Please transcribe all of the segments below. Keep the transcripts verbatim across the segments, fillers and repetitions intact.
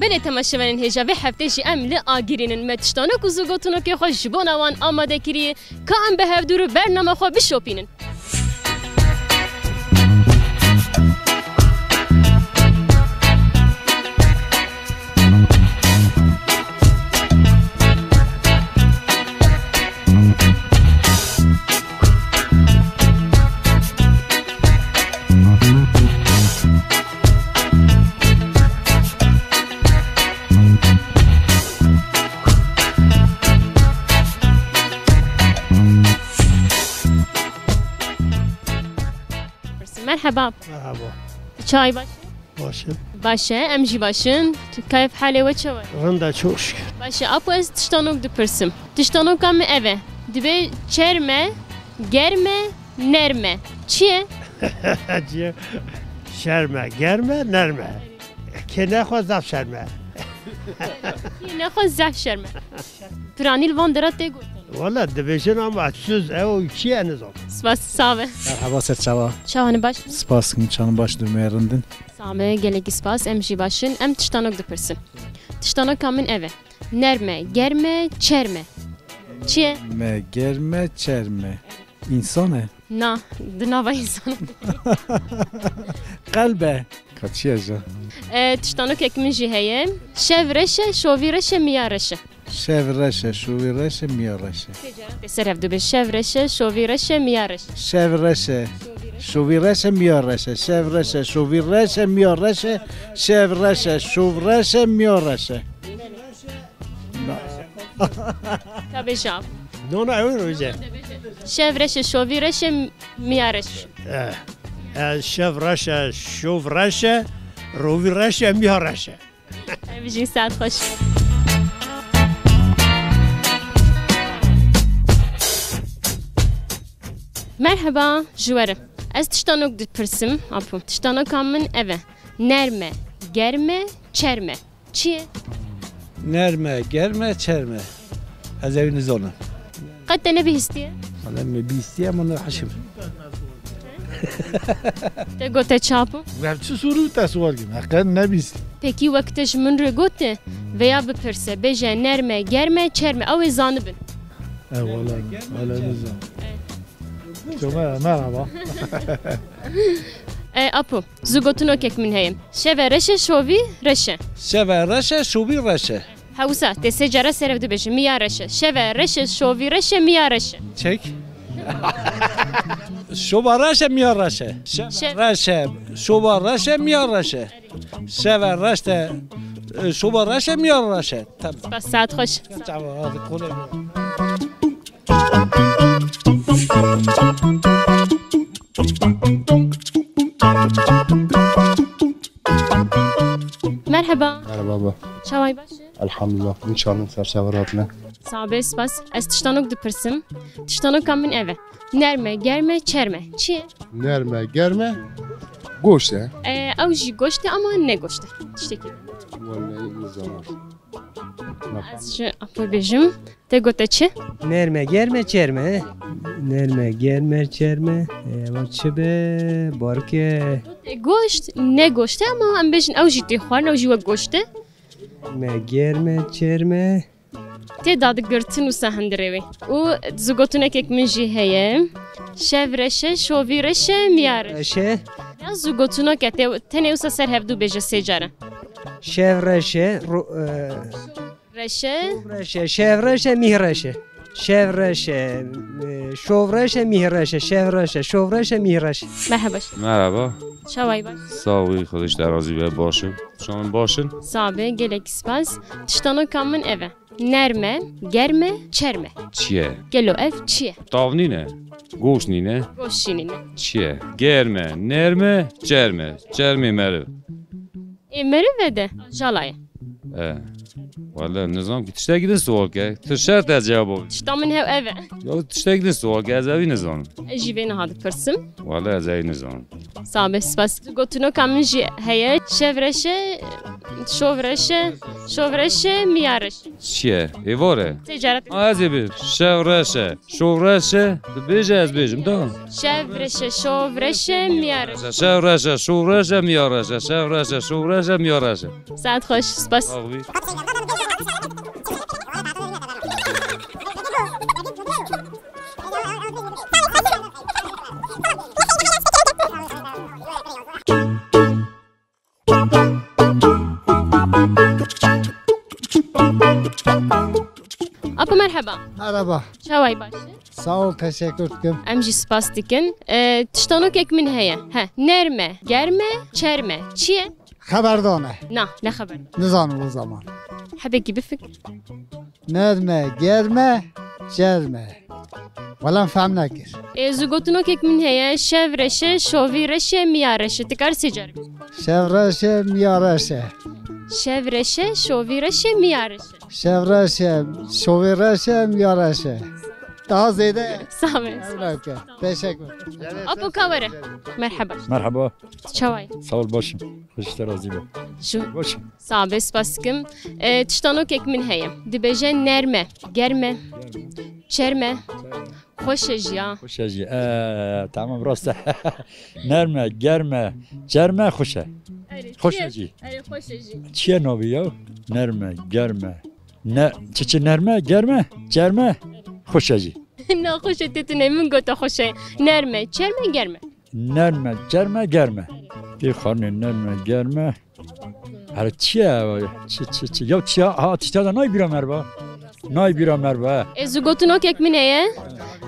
Lê temaşevanên hêja vê heftê jî em li Agirî nin. Me tiştanok û zûgotinokê xwe ji bona wan amade kiriye, ka em bi hevdû re bername xwe bişopînin. Merheba. Merhaba. Çay baş? Baş e. Baş e, em jî baş in. Tu keyf halê we çawa ye? Rind e, çok şükür. Baş e, apo ez tiştanok dipirsim. Tiştanoka min ev e. Dibê çerm e, germ e, nerm e. Çi ye? Çi ye? Şerm e, germ e, nerm e. Kê nexwe zaf şerm e. Kê nexwe zaf şerm e. Piranî li van dera tê gotin. Wala dibêjin ama siz ew çi ye nizam. Spas, sağ be. Merhaba, ser çawa? Çawa ne baş? Spas, çawa baş, durmaya rindin. Sağ be, gelekî spas, em jî baş in. Em tiştanok dipirsin. Tiştanoka min ev e. Nerm e, germ e, çerm e. Çi ye? Me, germ e, çerm e. Însan e? Na, di nava însan. Qelb e. Ka çi ye ja? E, tiştanokek min jî heye. Şev reş e, şovî reş e, miya reş e. Şev reş e, şovî reş e, miya reş e. Sê cara tê ser hev dibê. Şev reş e, şovî reş e, miya reş e. Şev reş e, şovî reş e, miya reş e. Şev reş e, şovî reş e, miya reş e. Şev reş e, şov reş e, miya reş e. Ka bêje av. No, no, ew ê bêje. Şev reş e, şovî reş e, miya reş e. Eh, eh, şev reş e, şov reş e, rovî reş e, miya reş e. Em jî saet xweş. Merheba, ji we re. Ez tiştanok dipirsim, apo. Tiştanoka min ev e. Nerm e, germ e, çerm e. Çi ye? Nerm e, germ e, çerm e. Ez ewî nizanim. Qet te nebihîstiye? Hala me bihîstiye ama ne hişim. Te gote çi, apo? Ev çi soru te sual kirin? Heqen nebihîst. Pekî wek te ji min re gote veya bipirse, bêje nerm e, germ e, çerm e. Ew ê zanibin. E, wala, wala nizam. Çoma, merhaba. E, apo, zû gotinokek min heye. Şeve reş e, şovî reş e. Şeve reş e, şovî reş e. Hewsa, tê sê cara serev dibêje. Miya reş e. Şeve reş e, şovî reş e, miya reş e. Çek. Şova reş e, miya reş e. Şeve Şev- reş e, şova reş e, miya reş e. Şeve reş e, e, şova reş e, miya reş e. Tamam. Spas, saet xweş. Çava, hadi, kolay gelsin. Merheba. Merhaba baba. Çawa yî, baş î? Elhamdulillah. Min çandin ser çawa hatine. Sabe, spas. Ez tiştanok dipirsim. Tiştanoka min ev e. Nerm e, germ e, çerm e. Çi ye? Nerm e, germ e, goşt e. E, ew jî goşt e ama ne goşt e. Tiştekî. Wallahî nizanim. Ez ji apo bêjim. Te gote çi? Nerm e, germ e, çerm e. Nerm e, germ e, çerm e. E, ewa çi be, barke. E, goşt, ne goşt e ama em bêjin ew jî tê xwarin, ew jî wek goşt e. Me germ e, çerm e. Tê dadigirtin û sehindirê wê. Û zûgotinekek min jî heye. Şev reş e, şovî reş e, miya reş e. Reş e. Ya zûgotinok e, tê, tenê wisa ser hevdû bêje sê caran. Şev reş e, ro-, e, Reş e. Reş e, şev reş e, mîh reş e. Şev reş e, e, şov reş e, mîh reş e, şev reş e, şov reş e, mîh reş e. Merhaba. Merhaba. Çawa yî, baş? Sağ ol, Xwedê ji te razî be, baş im. Şan baş in? Sabe, gelek spas. Tiştanoka min ev e. Nerm e, germ e, çerm e. Çi ye? Gelo ev çi ye? Tav nîne? Goşt nîne? Goşt jî nîne. Çi ye? Germ e, nerm e, çerm e. Çermê meriv. Ê meriv e de, jala ye. E. Wele, nizam ki tiştekî din sual ke. Tu şert ez cevabo. Tişta min hev ev e. Ya tiştekî din sual ke, ez evî nizanim. Ez jî vê niha dipirsim. Wele, ez evî nizanim. Sabe, spas. Gotinoka min jî heye. Şev reş e, Şov reş e, şov reş e, miya reş e. Çi ye? Êvar e. Sê carat. Ha, ez ê bêjim. Şev reş e, şov reş e. Tu bêje, ez bêjim da. Şev reş e, şov reş e, miya reş e. Şev reş e, şov reş e, miya reş e. Şev reş e, şov reş e, miya reş e. Saet xweş, spas. Sağ ol. Apo merheba. Merhaba. Çaway baş e? Sağ ol, teşekkür ederim. Em jî spas dikin. E, tiştanokek min heye. He, nerm e, germ e, çerm e. Çi ye? Xeberdan e. Na, ne xeber? Nizanim o zaman. Hebekî bifikir. Nerm e, germ e, çerm e. Wela em fehm nekir. Ê, zû gotinokek min heye, şev reş e, şovî reş e, miya reş e. Ti kar sê car bî. Şev reş e, miya reş e. Şev reş e, şovî reş e, miya reş e. Şev reş e, şovî reş e, miya reş e. Daha zêde. Sağ ol. Teşekkür. Apo ka were. Merhaba. Merhaba. Çaway. Sağ ol, başım. Xweş te razî be. Şu Baş. Sağ be, spas dikim. E, tiştanokek min heye. Dibêje nerm e, germ e, çerm e. Xweş e jî ya. Xweş e jî. E, tamam, rast e. Nerm e, germ e, çerm e, xweş e. Erê, Xweş çi ye? e jî. Erê, xweş e jî. Çi ye navê ya? Nerm e, germ e. Ne, çi çi nerm e, germ e, çerm e, xweş e jî. Na, xweş e tê tu ne, min gote xweş e. Nerm e, çerm e, germ e. Nerm e, çerm e, germ e. Tê xanê nerm e, germ e. Her çi ye? Çi, çi, çi? Ya çi ya? Ha, tişta da nay bîra merba. Nay bîra merba. E, zû gotinokek min heye.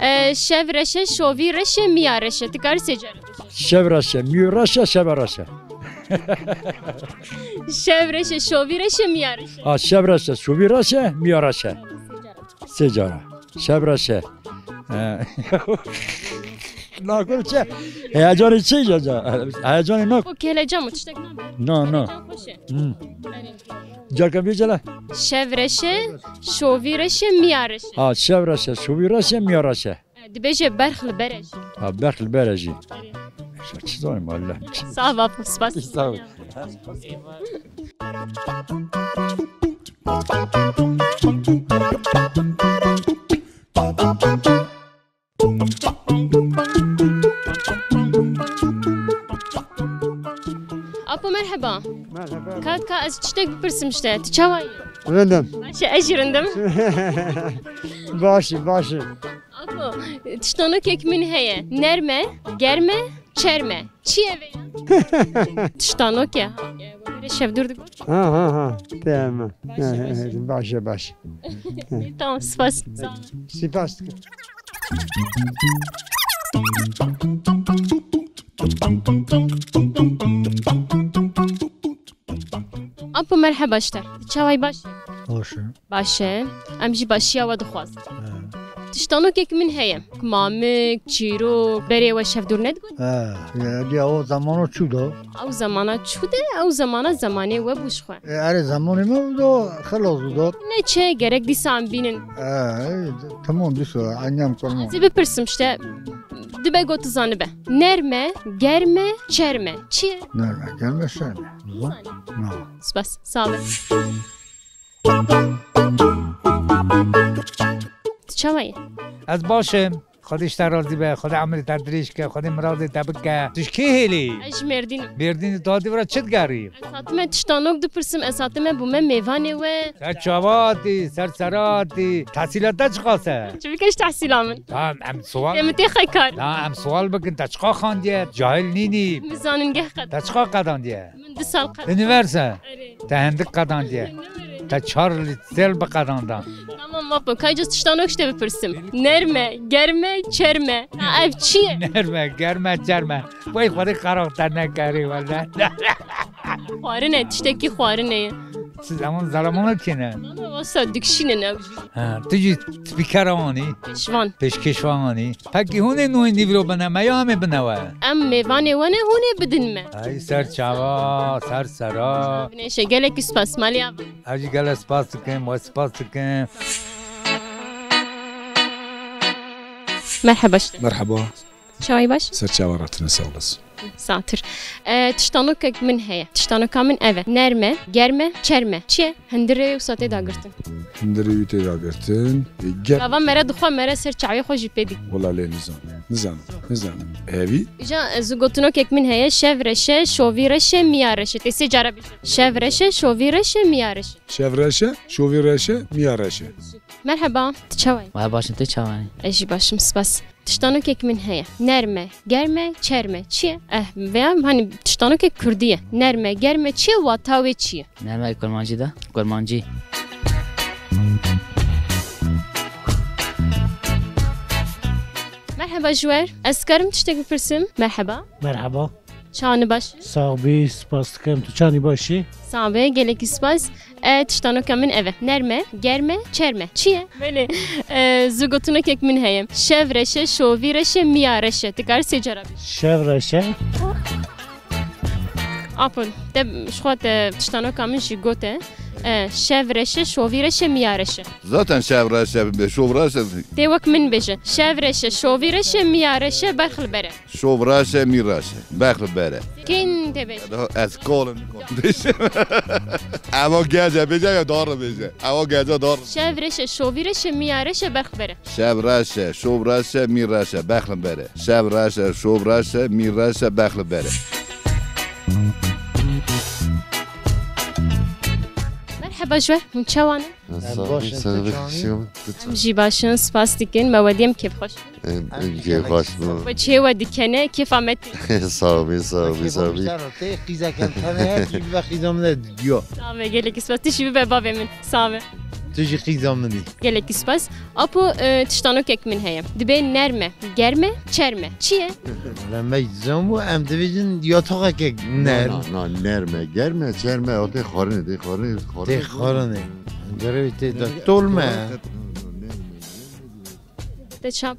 E, şev reş e, şovî reş e, miya reş e. Ti karî sê car. Şev reş e, miyo reş e, şeve reş e. Şev reş e, şovî reş e, miya reş e. Ha, şev reş e, şovî reş e, miya reş e. Sê cara. Şev reş e. He. Nakum çi? Heyecanı çi ya? Heyecanı nak. O kelecan mı? Tiştek nabe. No, no. Kelecan xweş e. Hmm. Erê. Carka bir cela. Şev reş e, şovî reş e, miya reş e. Ha, şev reş e, şovî reş e, miya reş e. Dibêje berx li ber e jî. Ha, berx li ber e jî. Erê. Çi zanîm Allah. Sağ ol, spas. Sağ ol. Apo merheba. Merheba. Kaka, ez tiştek bipirsim ji te. Tu çawa yî? Rindim. Baş e, ez jî rindim. Baş e, baş e. Apo, tiştanokek min heye. Nerm e, germ e, çerm e. Çi ye vê ya? Tiştanok e. Şevdûr digot. Ha, ha, ha. Tamam. Baş e, baş e. Baş e, baş e. Tamam, spas. Sağ ol. Spas. Apo merheba ji te. Çaway baş? Baş e. Baş e. Em jî başiya we dixwazin. He. Tiştanokek min heye. Mamik, çîrok, berê we şevdûr nedigot? He. Ya, ya o zamano çû do. Ew zamana çû de, ew zamana zemanê we bû ji xwe. E, erê zamanê me do, xelas do. Ne çi, gerek dîsa em bînin. E, e, tamam dîsa, eynî em kurma. Ez ê bipirsim ji te, dibe got tu zanibe. Nerm e, germ e, çerm e. Çi ye? Nerm e, germ e, çerm e. Nizan. Na. Spas, sağ ol. Tu çawa yî? Ez baş im. Xwedê ji te razî be, Xwedê emrê te dirêj ke, Xwedê miradê te bike. Tu ji kê hêlî? Ez ji Mêrdîn im. Mêrdînê tu hatî vira çi digerî? Ez hatime tiştanok dipirsim, ez hatime bûme mêvanê we. Ser çava hatî, ser sera hatî. Tehsîla te çiqas e? Çi bike ji tehsîla min? Tamam, em sual. Kê min tê xwe kar. Na, em sual bikin, te çiqa xandiye? Cahil nînî. Min zanîngeh qed. Te çiqa qedandiye? Min du sal qed. Unîverse? Erê. Te hindik qedandiye. Te çar lîsel biqedandan. Tamam, Apo, kayca tiştanok ji te bipirsim. Nerm e, germ e, çerm e. Ha, ev çi ye? Nerm e, germ e, çerm e. Vay Xwedê karakter nekerî wele. Xwarin e, tiştekî xwarin e. Siz ewan zalaman kine? Valla wasa dikşînin ew jî. Ha, tu jî spîker anî? Pêşvan. Pêşkêşvan anî? Pekî hûn ê nû nîvro bine me ya em ê bine we? Em mêvanê we ne, hûn ê bidin me. Ay ser çava, ser sera. Binêşe, gelekî spas, malî ava. Ez jî gelek spas dikim, we spas dikim. Merheba işte. Merhaba. Çawayî baş? Ser çavan ratine sağ olasın. Satir. E, tiştanokek min heye. Tiştanoka min ev e. Nerm e, germ e, çerm e. Çi ye? Hindirê wisa tê dagirtin. Hindirê wî tê dagirtin. E, ger- Gava mere dixwe, mere ser çavê xwe jî pê dî. Wela lê nizanim. Nizanim. Nizanim. Hevî? Îja, e, zû gotinokek min heye. Şev reş e, şovî reş e, miya reş e. Tê sê cara bêje. Şev reş e, şovî reş e, miya reş e. Şev reş e, şovî reş e, miya reş e. Merheba, tu çawa yî? Waya baş in, tu çawa yî? Ez jî baş im, spas. Tiştanokek min heye. Nerm e, germ e, çerm e. Çi ye? Eh, veya hani tiştanokek kurdî ye. Nerm e, germ e, çi ye? Wata wê çi ye? Nerm e kurmancî de. Kurmancî. Merheba ji we re. Ez karim tiştek bipirsim? Merheba. Merheba. Çawa ne baş? Sax bî, spas dikim. Tu çawa yî, baş î? Sax be, gelekî spas. E, tiştanoka min ev e. Nerm e, germ e, çerm e. Çi ye? Belê. E, zû gotinokek min heye. Şev reş e, şovî reş e, miya reş e. Tu karî sê cara bêjî. Şev reş e. Apo, te ji xwe te tiştanoka min jî gote. E, şev reş e, şovî reş e, miya reş e. Zaten şev reş e, şov reş e. Tê wek min bêje. Şev reş e, şovî reş e, miya reş e, berx li ber e. Şov reş e, mî reş e. Berx li ber e. Kên tê bêje? Ez kolim bêje. Ewa gece bêje ya dar bêje. Ewa gece dar. Şev reş e, şovî reş e, miya reş e, berx li ber e. Şev reş e, şov reş e, mî reş e, berx li ber e. Şev reş e, şov reş e, mî reş e, berx li ber e. Merheba ji we, hûn çawa ne? Em baş in, tu çawa yî? Em jî baş in, spas dikin, me we dî em kêfxweş. Em, em kêfxweş bû. We çi we dikene, kêfa me tê. Sax bî, sax bî, sax bî. Tê qîzek em tene ye, tu jî bibe qîza min e, diyo. Sax be, gelekî spas. Tu jî bibe bavê min. Sax be. Tu jî qîza min î. Gelekî spas. Apo, e, tiştanokek min heye. Dibê nerm e, germ e, çerm e. Çi ye? Wele me zan bû, em dibêjin yataxeke nerm. Na, na, na, nerm e, germ e, çerm e, o tê xwarinê, tê xwarinê, xwarinê. Tê xwarinê. Gerê tê de tol me. Te çap?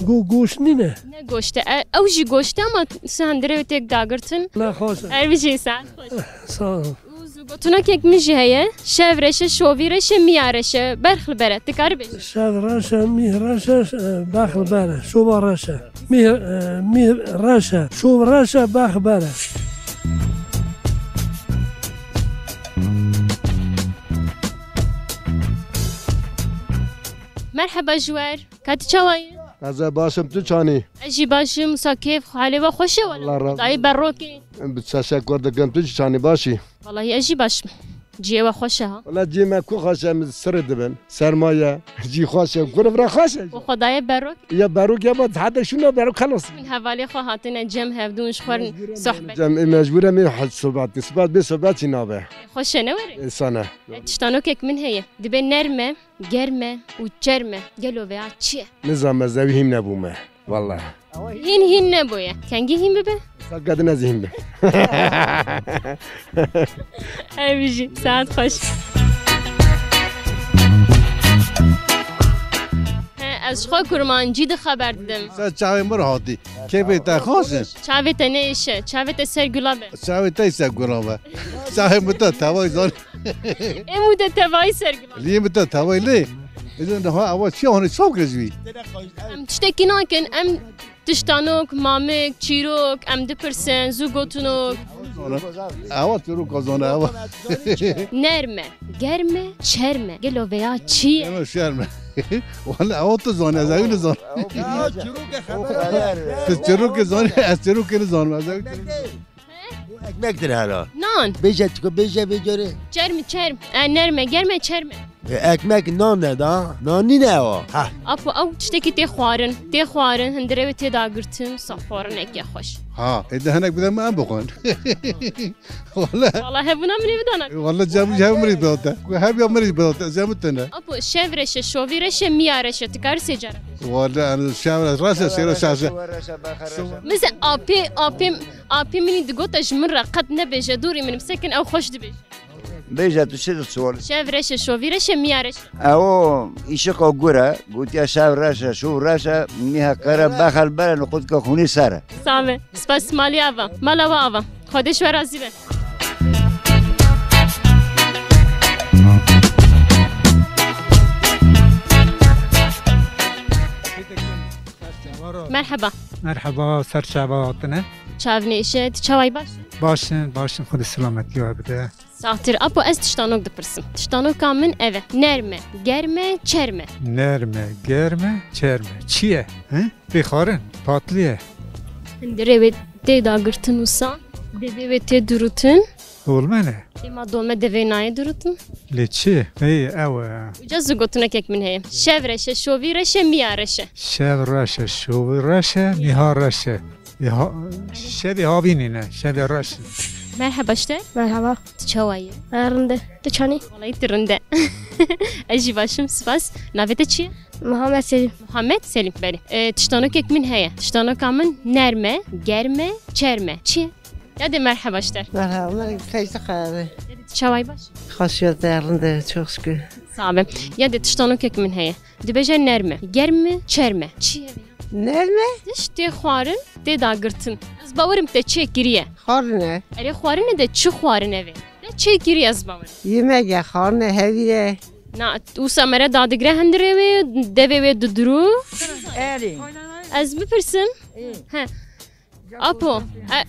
Go-, goşt nîne. Ne goşt e? E, ew jî goşt e ama sihandirê wê têk dagirtin. La xweş e. Her bijî saet xweş. Sağ ol. Û zû gotinokek min jî heye. Şev reş e, şovî reş e, miya reş e. Berx li ber e. Tu karî bêjî. Şev reş e, mîh reş e, e, berx li ber e. Şova reş e. Mîh, e, mîh reş e. Şov reş e, berx li ber e. Merheba ji we re. Ka tu çawa yî? Ez ê baş im, tu çawa nî? Ez jî baş im, wisa kêf, halê we xweş e wele? Allah razı olsun. Dayê berrokê. Bi teşekkür dikim, tu jî çawa nî, baş î? Welahi ez jî baş im. Cihê we xweş e ha? Wela cihê me ku xweş e, em sirê dibin. Serma ye, cî xweş e, kurê vira xweş e. Xwedayê berrok. Ya berrok ya, ba heta şûna berrok xelas. Min hevalê xwe hatine cem hevdûn ji xwe re sohbet. Cem, e, mecbûr em ê sohbet, sohbet bê sohbet çi nabe. Xweş e ne were? Însan e. E, tiştanokek min heye. Dibê nerm e. Germ e û çerm e. Gelo veya çi ye? Nizam ez ew hîn nebûme. Walla. Hîn hîn nebûye. Kengî hîn bibe? Sa gadin ez hîn bim. Ev jî. Saet xweş. He, ez ji xwe kurmancî de xeber didim. Sa çavê min re hatî. Kêfê te xweş e? Çavê te ne êş e. Çavê te ser gula be. Çavê te ser gula be. Çavê min te tevay zan. Ê mû de tevayî ser gula. Liyê min te tevayî lê. Êdî niha ewa çi hane çav kir ji wî? Em tiştekî nakin, em tiştanok, mamik, çîrok, em dipirsin, zû gotinok. Ewa çîrok zane ewa. Nerm e, germ e, çerm e. Gelo veya çi ye? Germ e, çerm e. Wala ewa tu zane, ez ew nizan. Tu çîrokê zane, ez çîrokê nizanim, ez ew. Bu ekmektir hala. Nan. Bêje çiko, bêje bêcere. Çerm, çerm. E, nerme, germe, çerme. E, ekmek nan ne da? Nan nîne o. Ha. Apo, ew tiştekî tê xwarin. Tê xwarin, hindire wê tê dagirtin, sa xwarineke xweş. Ha, ê de hinek bide min em bixwin. Wala. Wala hebûna min ê bidana. Wala cem hev min ê bidate. Ku hev ya min ê bidate, cem tene. Apo, şev reşe, şovî reşe, miya reşe. Tu karî sê cara. Wala, em şev reşe, sê reşe. Min se apê, apê Apê min î digot, ji min re qet nebêje, dûrî min bisekin, ew xweş dibêje. Bêje tu çi dixwî? Şev reş e, şovî reş e, miya reş e. Ew îşiqo gur e, gotiye şev reş e, şov reş e, mîhe qere, bexel bere, niqotika xûnî ser e. Save. Spas, malî ava. Mala we ava. Xwedê ji we razî be. Merheba. Merheba, ser çava hatine. Çavnêşe, tu çaway baş? Baş in, baş in, Xwedê selametî we bide. Saxtir, apo ez tiştanok dipirsim. Tiştanoka min ev e. Nerm e, germ e, çerm e. Nerm e, germ e, çerm e. Çi ye? He? Tê xwarin, patlî ye. Hundirê wê tê dagirtin wisa, devê wê tê durutin. Dolme ne? Ê ma dolme devê nayê durutin. Lê çi? Ey, ew e. Uca zû gotinekek min heye. Şev reş e, şovî reş e, miya reş e. Şev reş e, şovî reş e, miha reş e. Ê ha-, şevê havînî ne, şevê reş e. Merheba ji te. Merhaba. Tu çawa yî? E, rind e. Tu çanî? Walayi tu rind e. Ez jî baş im, spas. Navê te çi ye? Muhammed Selim. Muhammed Selim, belê. E, tiştanokek min heye. Tiştanoka min nerm e, germ e, çerm e. Çi ye? Yadê merheba ji te. Merhaba, min Feyzi Xeyalî. Yadê tu çaway baş? Xweş ya te, rind e, çok şükür. Sax be. Yadê tiştanokek min heye. Dibêje nerm e, germ e, çerm e. Çi ye? Nerm e? Tişt tê xwarin, tê dagirtin. Ez bawerim te çêkiriye. Xwarin e. Erê xwarin e de çi xwarin e vê? Te çêkiriye ez bawerim. Yemek e, xwarin e, hevîr e. Na, wisa mere dadigre hundirê wê, devê wê diduru. Erê. Ez bipirsim. Ê. He. Apo. E,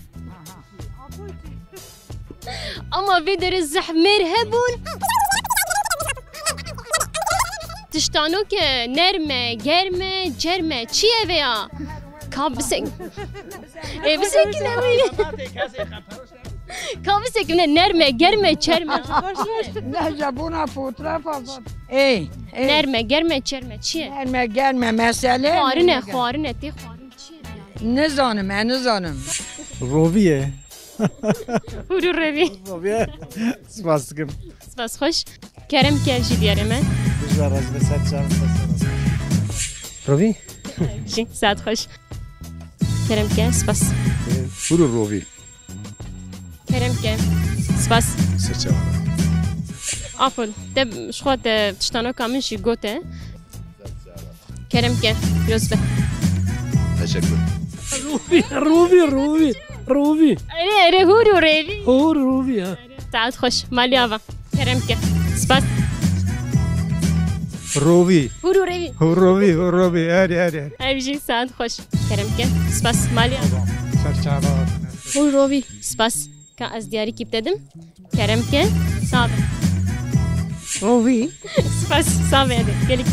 ama vê derê zehf mêr hebûn. Tiştanoke nerm e, germ e, çerm e. Çi ye vê ya? Ka bisek-, Ê, bisekine wî. Ka bisekine, nerm e, germ e, çerm e. Ne jebûna fotoğraf azad. Ê, ê. Nerm e, germ e, çerm e. Çi ye? Nerm e, germ e, mesele. Xwarin e, xwarin e, tê xwarin. Nizanim, ez nizanim. Rovî ye. Hûr û revî. Rovî ye. Spas dikim. Spas xweş. Kerem ke jî diyarê me. Bijî razî be, ser çav, ser çav. Rovî? Jî saet xweş. Kerem ke, spas. Hûr û rovî. Kerem ke. Spas. Ser çav. Afon, te ji xwe te tiştanoka min jî gote. Kerem ke, pîroz be. Teşekkür. Rovî, rovî, rovî, rovî. Erê, erê, hûr û revî. Hûr, rovî, ha. Saet xweş, malî ava. Kerem ke. Spas. Rovî. Hûr û revî. Hûr rovî, hûr rovî. Erê, erê, erê. Ev jî saet xweş. Kerem ke. Spas, malî ava. Ser çava. Hûr rovî. Spas. Ka ez diyarîkî bide dim. Kerem ke. Sax be. Rovî. Spas, sax be, hadi. Gelî.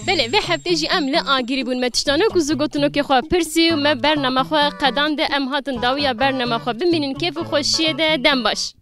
Belê, vê heftê jî em li Agirî bûn. Me tiştanok û zûgotinokê xwe pirsî û me bernama xwe qedande. Em hatin dawiya bernama xwe bimînin. Kêf û xweşiyê de dem baş.